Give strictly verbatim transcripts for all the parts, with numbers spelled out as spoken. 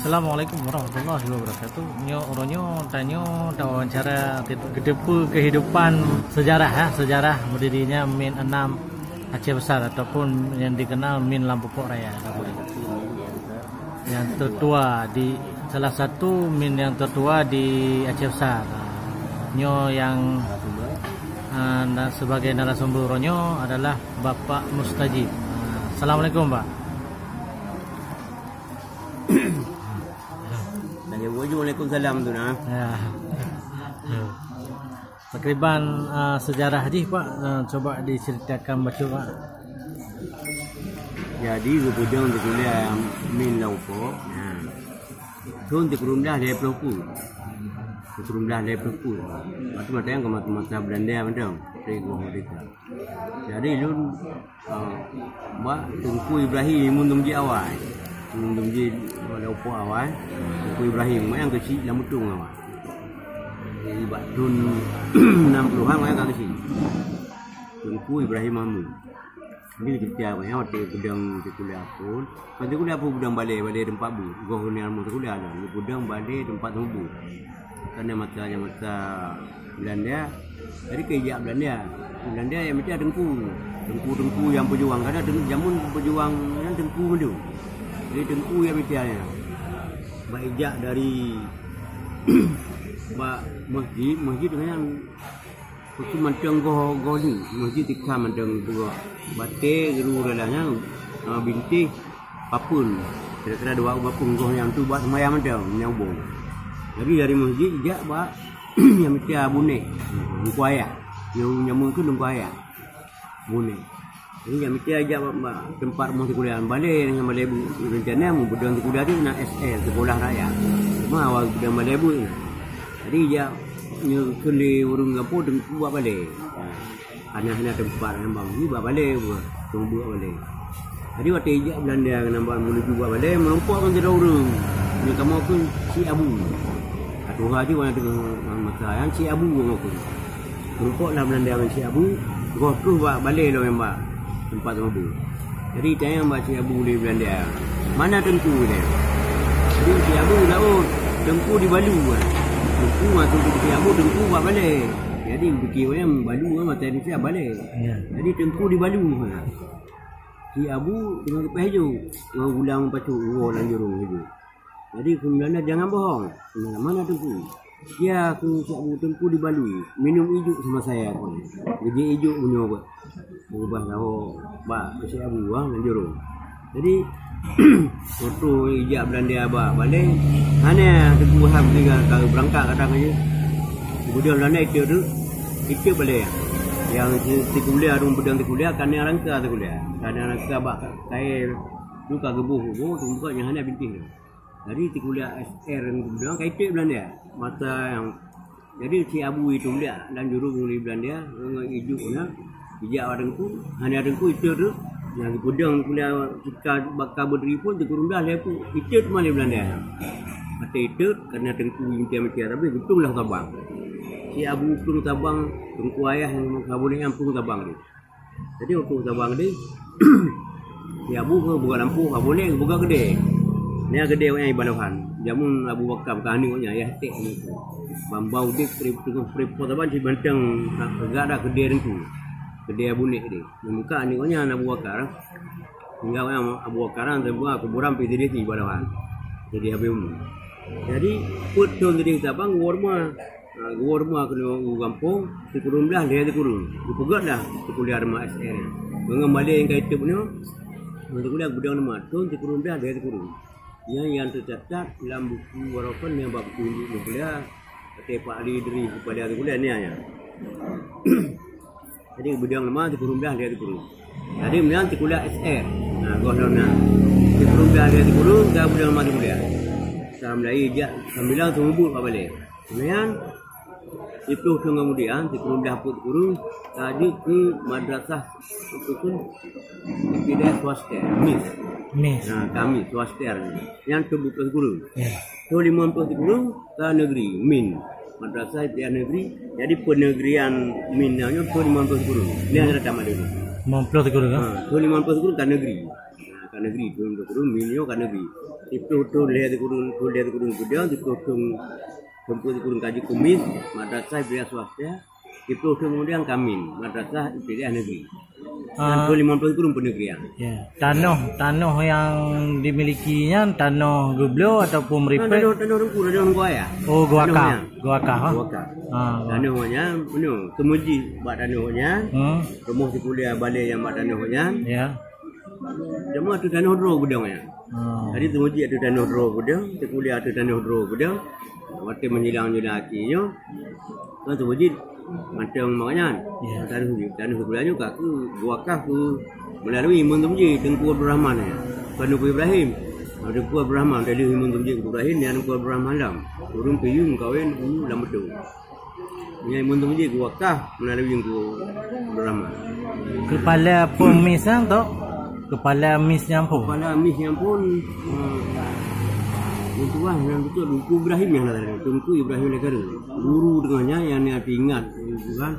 Assalamualaikum warahmatullahi wabarakatuh. Nyoe uroe nyoe tanyoe tawawancara teugeuteupeue kehidupan sejarah, ya, sejarah berdirinya Min enam Aceh Besar ataupun yang dikenal Min Lam Pupok Raya. Yang tertua di, salah satu min yang tertua di Aceh Besar. Nyoe yang, ah, na-, sebagai narasumber uroe nyoe adalah Bapak Mustajib. Ah, Assalamualaikum, Pak. Waalaikumsalam tu nah. Ya. Pakriban, ah, sejarah jih, Pak, ah, cuba diceritakan bacut, Pak. Jadi geupeudong teukuliah Min Lam Pupok. Nah. Thon sikureueng blah lhèe plôh peuet. Sikureueng blah lhèe plôh peuet. Masa-masa nyang ka masa-masa Belanda mantong. Jadi lôn, ah, bak Teungku Ibrahim, Imeum Teumujih awai. Imeum Teumujih Lam Pupok awai. Teungku Ibrahim, nyang keuchik Lam Beutong awai. Jadi bak thon enam puluhan awai ka keuchik. Teungku Ibrahim Mahmud. Jadi cerita awai nyan watèe geupeudong teukuliah phôn. Kon teukuliah phôn geupeudong balè, balè teumpat beuet. Goh geuneuk rumoh teukuliah lom, geupeudong balè teumpat seumeubeuet. Karena masa nyang masa Belanda, jadi keu jak Belanda. Belanda nyang mita teungku. Teungku-teungku nyang peujuang. Kadang teung-, jameun peujuang nyan teungku mandum. Jadi teungku nyang mita nyan. Bak ijak dari bak masjid, masjid nyan khusus mantong goh, goh nyoe. Masjid tikam mantong goh. Batèe geuruh dalam nyan, ah, bintéh papeuen. Kira-kira dua papeuen goh nyan tu bak seumayang mantong, nyang ubong. Jadi dari masjid jak bak nyang mita Bunék. Teungku Ayah. Nyang jameun keu Teungku Ayah. Bunék. Jadi nyang mita jak bak, bak teumpat rumoh teukuliah balè, nyang balè bu-, rencana meubeudong teukuliah tu na S L, Sekolah Rakyat. Cuma awai geupeudong balè buet. Jadi jak nyoe keu lé ureueng gampông teungku bak balè. Ha. Hana, hana teumpat nyang bang, ni bak balè buet. Teungku bak balè. Jadi watèe jak Belanda keunan bak menuju bak balè, meurumpok ngon sidroe ureueng. Nyoe kamoe kheun Cik Abu. Ka tuha jih, wana teungoh masa nyan Cik Abu kamoe kheun. Meurumpok lam Belanda ngon Cik Abu, goh troh bak balè lom nyang bak teumpat seumeubeuet. Jadi tanyong bak Cik Abu lé Belanda, "Mana teungku nyan?" Jadi Cik Abu laôt, "Teungku di Balu." Teungku maksud Cik Abu, teungku bak balè. Jadi pikir awaknyan Balu kan bahasa Indonesia balè. Ya. Jadi teungku di Balu. Cik Abu deungon keupèh ijo, ngon gulang pacok woe lam jurông ijo. Jadi kheun Belanda, "Jangan bohong." "Mana, mana teungku?" "Ya," kheun Cik Abu, "teungku di Balu. Minum ijuk sama saya," kheun. Geujép ijuk bunoe buet. Beubah saho bak Cik Abu, ah, lam jurông. Jadi, waktu ijak Belanda bak balè, hana teungku hab tinggai ka beurangkat kadang aja. Kemudian Belanda itu tu, itu balè. Nyang si, si kuliah, ureueng peudong si kuliah, ka na rangka si kuliah. Ka na rangka bak kayèe tu ka geuboh, geuboh, teungku nyang hana bintéh tu. Jadi, tikuliah S R nyang geupeudong ka iték Belanda. Masa nyang, jadi, Cik Abu itu liak lam jurông lé Belanda, ngon ijuk na, ijak bak teungku, hana teungku iték tu, nyang geupeudong kuliah tika baka berdiri pun, sikureueng blah lhèe peuet, iték teuma lé Belanda. Watèe iték, karena teungku meutia-meutia, tapi geupeudong lam Sabang. Cik Abu peudong Sabang, Teungku Ayah nyang ka bunoe nyan peudong Sabang lé. Jadi, waktu Sabang tadi, Cik Abu ka buka lampôh, ka bunéh, buka keudè. Nyan keudè awaknyan i Balohan. Jameun Abu Bakar, bukan aneuk awaknyan, ayah tek aneuk tu. Bang Bau Dik, pri-, teungoh pripot Sabang, si banteng, ha, peugah dah keudè teungku. Keudè Abu Nek tadi. Nyang buka aneuk awaknyan Abu Bakar. Tinggai awaknyan Abu Bakar, nyan, seubeuet kuburan pi jadi si Balohan. Jadi, habéh umur. Jadi, peuet thon jadi Sabang, geuwoe rumoh. Ha, geuwoe rumoh keunoe u gampông, sikureueng blah lhèe sikureueng. Geupeugöt dah sikuliah rumoh S R. Deungon balè nyang ka iték bunoe, ngon sikuliah geupeudong nama, thon sikureueng blah lhèe sikureueng. Nyan nyang teucatat lam buku warasan nyang bak buku induk sikuliah, watèe Pak Ali Idris kepala sikuliah nyan, nyan. Jadi, geupeudong nama sikureueng blah lhèe sikureueng. Jadi, meunan sikuliah S R. Nah, goh lom na. Sikureueng blah lhèe sikureueng, ka geupeudong nama sikuliah. Sambilai jak, sambilan seumeubeuet bak balè. Kemudian, siplôh thon kemudian, sikureueng blah peuet sikureueng, ka jeuet keu madrasah, itu pun ibtidaiyah swasta, mis. Mis. Nah, ka mis, swasta. Nyan thon peuet plôh sikureueng. Ya. Thon limong plôh sikureueng, ka negeri, min. Madrasah ibtidaiyah negeri, jadi peunegrian min nyan nyoe thon limong plôh sikureueng. Nyan ada tamat dulu. Limong plôh sikureueng, ha? Ha, thon limong plôh sikureueng ka negeri. Nah, ka negeri, thon limong plôh sikureueng, min nyoe ka negeri. Siplôh thôn lhèe sikureueng, thôn lhèe sikureueng kemudian, siplôh thôn, siplôh sikureueng ka jeuet keu mis, madrasah ibtidaiyah swasta. Siplôh thôn kemudian ka min, madrasah ibtidaiyah negeri. Dan Ah. Thôn limong ploh sikureueng peuneugrian. Ya. Tanoh, tanoh yang dimiliki nyan tanoh geubloe ataupun Nah, meripek? Tanoh, tanoh teungku, tanoh teungku ayah. Oh, geuwakaf. Tanoh nyan. Geuwakaf, ha? Geuwakaf. Ah, tanoh nyan penuh. Teumeuji bak tanoh nyan. Hmm. Rumoh sikuliah balè nyang bak tanoh nyan. Ya. Cuma tu tanoh droe beudong nyan. Ah. Jadi teumeuji tu tanoh droe beudong, sikuliah tu tanoh droe beudong. Watèe meuhilang-hilang akhé nyoe, kan teumeuji mantong mak nyan. Ya. Tanoh, tanoh sikuliah nyoe ka keu geuwakaf keu meulalu imum teumeuji Teungku Abdul Rahman nyan. Bukan Teungku Ibrahim. Ah, Teungku Abdul Rahman, tadi imum teumeuji Teungku Ibrahim, nyan Teungku Abdul Rahman Lam. Ureueng Piyu meukawen u Lam Beutong. Nyan imum teumeuji geuwakaf meulalu Teungku Abdul Rahman. Keupala pemis nyan, Tok? Keupala mis nyan phôn? Keupala mis nyan phôn, eh, nyang tuan nyang beutôi Teungku Ibrahim nyang na, Teungku Ibrahim Lekareung. Guru teungoh nyan nyang na teuingat, Tuhan,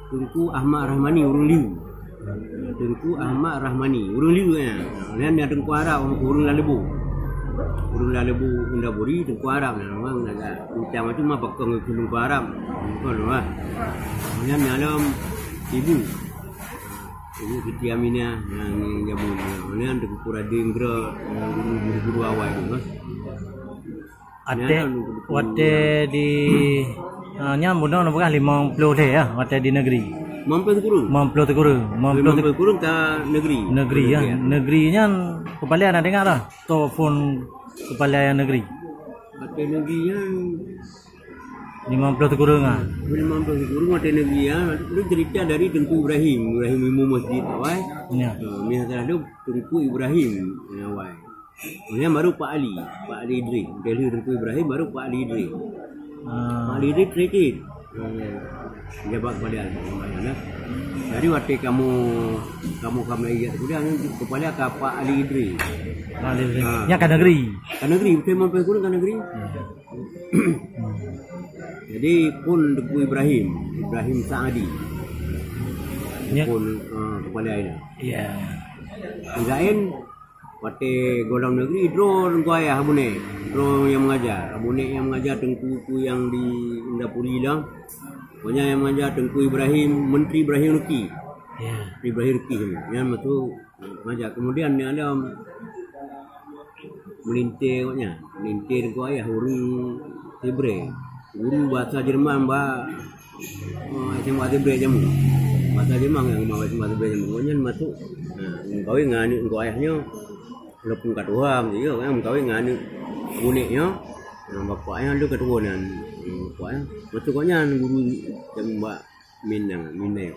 Teungku Ahmad Rahmani ureueng Liu. Teungku Ahmad Rahmani, ureueng Liu nyan. Nyan na Teungku Arab, ureueng Laleubô. Ureueng Laleubô, Indaburi, Teungku Arab nyan. Memang agak bincang macam apa kong Teungku Arab. Bukan lah. Nyan dalam ibu. Ibu Siti Aminah, yang jamu. Nyan Teungku Radin Gera, yang guru-guru awai tu, kan. Watèe, watèe di, ah, nyan bunoe neupeugah limong ploh lhèe, ya, watèe di negeri. Limong ploh sikureueng. Limong ploh sikureueng. Limong ploh sikureueng ka negeri. Negeri, ya. Negeri, ya. Negeri nyan keupala na teuingat lah. Toh phôn keupala nyang negeri. Watèe negeri nyan limong ploh sikureueng, ah. Limong ploh sikureueng watèe negeri, ya. Itu cerita dari Teungku Ibrahim. Ibrahim imum masjid awai. Ya. Ha, mi salah tu Teungku Ibrahim awai. Kemudian baru Pak Ali, Pak Ali Idris. Dahulu Teungku Ibrahim, baru Pak Ali Idris. Ah. Pak Ali Idris kritis. Eh, jabat keupala. Jadi watèe kamoe, kamoe ka mulai ijak kuliah, keupala ka Pak Ali Idris. Pak Ali Idris. Ah. Nyan ka negeri. Ka negeri, beutôi limong ploh sikureueng ka negeri. Hmm. Jadi phôn Teungku Ibrahim, Ibrahim Saadi. Ya. Phôn, ah, keupala ina. Ya. Laén Watèe gohlom negeri, droe Teungku Ayah Abu Nek, droe nyang mengajar. Abu Nek nyang mengajar Teungku tu nyang di Indapuri lah. Pokoknya nyang mengajar Teungku Ibrahim, Menteri Ibrahim Ruki. Ya. Ibrahim Ruki tu. Nyan masa tu mengajar. Kemudian ni ada meulintèe awaknyan. Meulintèe Teungku Ayah ureueng Sibreh. Guru bahasa Jerman ba Oh, S M A Sibreh jameun. Masa jih mang nyang mau S M A Sibreh jameun. Ngon nyan masuk. Nah, meukawen ngon aneuk Teungku Ayah nyoe. Walaupun ka tuha, meukawen, kan, meukawen ngon aneuk Abu Nek nyoe. Nah, bapak nyan lôn keturunan. Bapak nyan. Masuk kat nyan guru jameun bak min nyan, min nyan.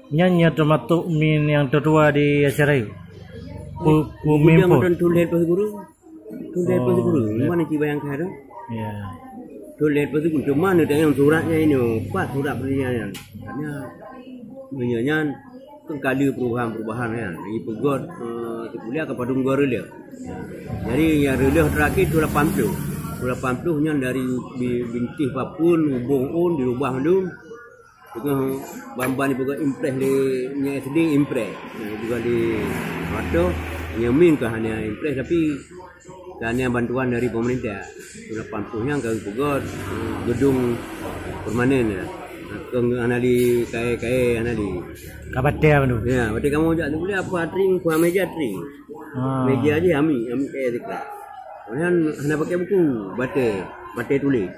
Nyan nyang teumasuk min nyang teutua di Aceh Rayeuk. Pu-, peumimpin. Udang tu tuléh peuet guru. Tuléh peuet guru. Oh, ya. Mana ci bayangkan tu? Ya. Tuléh peuet guru. Cuma ni tengok suratnya ini, pas surat perjanjian. Karena meunyoe nyan kan kali perubahan-perubahan kan. Lagi peugöt, eh, sikuliah ka padum gua reuloh. Jadi nyang reuloh terakhir tu lapan puluh. Tu lapan puluh nyan dari bi-, bintéh papeuen, ubong ôn, dirubah mandum. Teungoh ban-ban jipeugah impreh lé nyan S D impreh. Nah, juga di Wato, nyan min ka hana impreh, tapi ka hana bantuan dari pemerintah. Lapan puluh nyan ka geupeugöt gedung permanen ya. Keu hana lé kae-kae hana lé. Ka batèe bandum. Ya, watèe kamoe jak sikuliah, peue tring, peue meja tring. Ha. Meja jih ami, ami kae sikolah. Nyan hana pakai buku, batèe, batèe tuléh.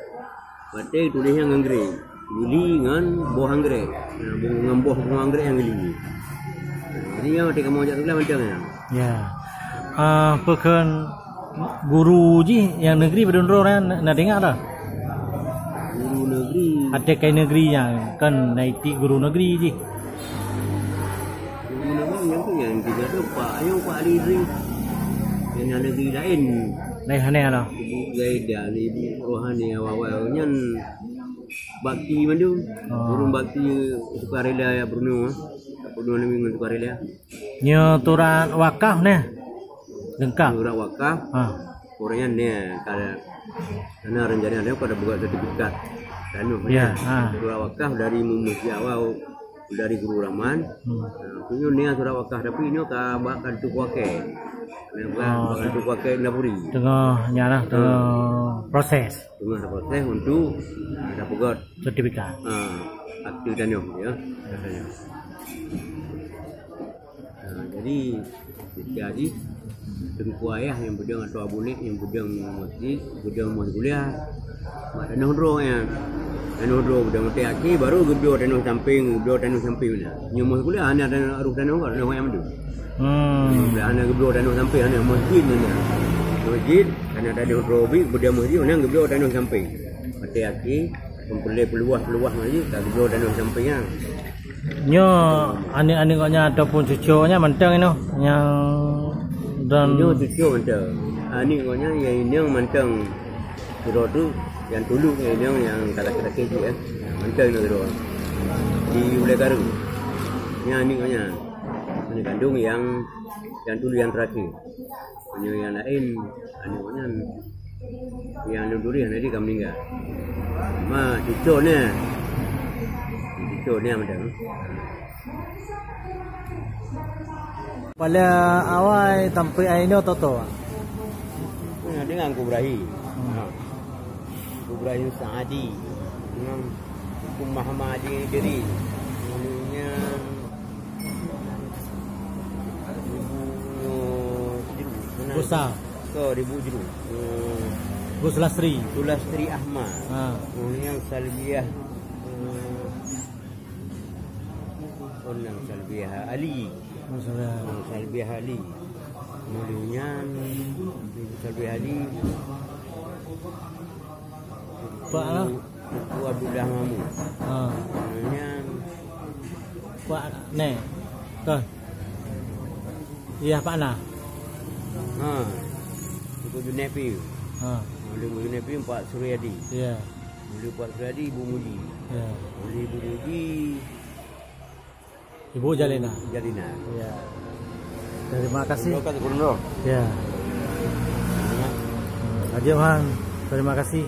Batèe tuléh nyan ngon greh. Gili ngon boh anggrek. Nah, boh, ngon boh bunga anggrek nyang gili. Jadi nyan watèe kamoe jak sikolah macam nyan. Ya. Ah, peue kheun guru jih nyang negeri padum droe na, na teuingat dah? Guru negeri. Ateueh kai negeri nyan kan na itiek guru negeri jih. Guru negeri nyan tu nyang tiga tu Pak Ayong, Pak Ali Idris. Nyang na negeri laén. Laén hana lah. Ibu Zaida, Ibu Rohani, awai-awai nyan bakti mandum. Oh. Guru bakti sukarela ya Bruno. Bruno Nabi ngon sukarela. Nyoe surat wakaf neh. Leungkap. Surat wakaf. Ha. Ureueng nyan neh, ka, karena rencana dia pada buat sertifikat. Anu, ya, ha. Surat wakaf dari memuji awal Dari Guru Rahman. Hmm. Ha, tu nyoe nia surat wakaf, tapi nyoe ka bak kantor kuakei. Nah, bak, oh, bak kantor kuakei Naburi. Teungoh nyan lah, ha, teungoh proses. Teungoh proses untuk, ha, dapeugöt sertifikat. Ha, akte tanah, ya. Katanya. Ha, jadi, jadi, Teungku Ayah nyang peudong atau Abu Nek nyang peudong masjid, peudong masjid kuliah. Mak tanoh droe nyan. Tanoh droe peudong maté akhé, baru geubloe tanoh sampéng, geubloe tanoh sampéng na. Nyoe masjid kuliah hana tanoh, aroh tanoh, tanoh ayam tu. Hmm. Hana geubloe tanoh sampéng, hana masjid na. Masjid, hana tanoh droe bit, peudong masjid, hana geubloe tanoh sampéng. Maté akhé, peureulée peuluwah-peuluwah masjid, ka geubloe tanoh sampéng nyan. Nyoe aneuk-aneuk gobnyan ataupun cucu nyan mantong inoe nyang dan nyoe cucu mantong. Aneuk gobnyan nyang inong mantong sidroe tu, nyang tuluk nyang inong nyang ka sakét-sakét cit, eh. Mantong inoe sidroe. Di Ulèe Karu. Nyan aneuk gobnyan. Aneuk kandong nyang, nyang tuluk nyang terakhir. Nyoe nyang laén, aneuk nyan nyang lôn tuléh tadi ka meuninggai. Ma, cucô nyan. Cucô nyan mantong. Pala awai sampai ai nyoe toto. Nah, dengan Kubrahi. Hmm. Ha. Kubrahi Saadi. Dengan Muhammad Adi Idris. Nyan Ibu Jru. Busa. Ko, Ibu Jru. Hmm. Bu Sulastri. Sulastri Ahmad. Ha. Kemudian Salbiah, hmm, oh, nang Salbiah Ali. Oh, Salbiah. Hmm, Salbiah Ali. Kemudian Ibu Salbiah Ali. Pak lah. Teungku Abdullah Mahmud. Ha. Nyan Pak Neh. Kah? Iya, Pak Nah. Ha. Teungku Junaid Piu. Ha. Teungku Junaid Piu, Pak Suryadi. Iya. Oleh Pak Suryadi, Ibu Muji. Iya. Oleh Ibu Muji, Ibu Jalina. Jalina. Iya. Terima kasih. Terima kasih, Gubernur. Ya. Haji Johan, terima kasih.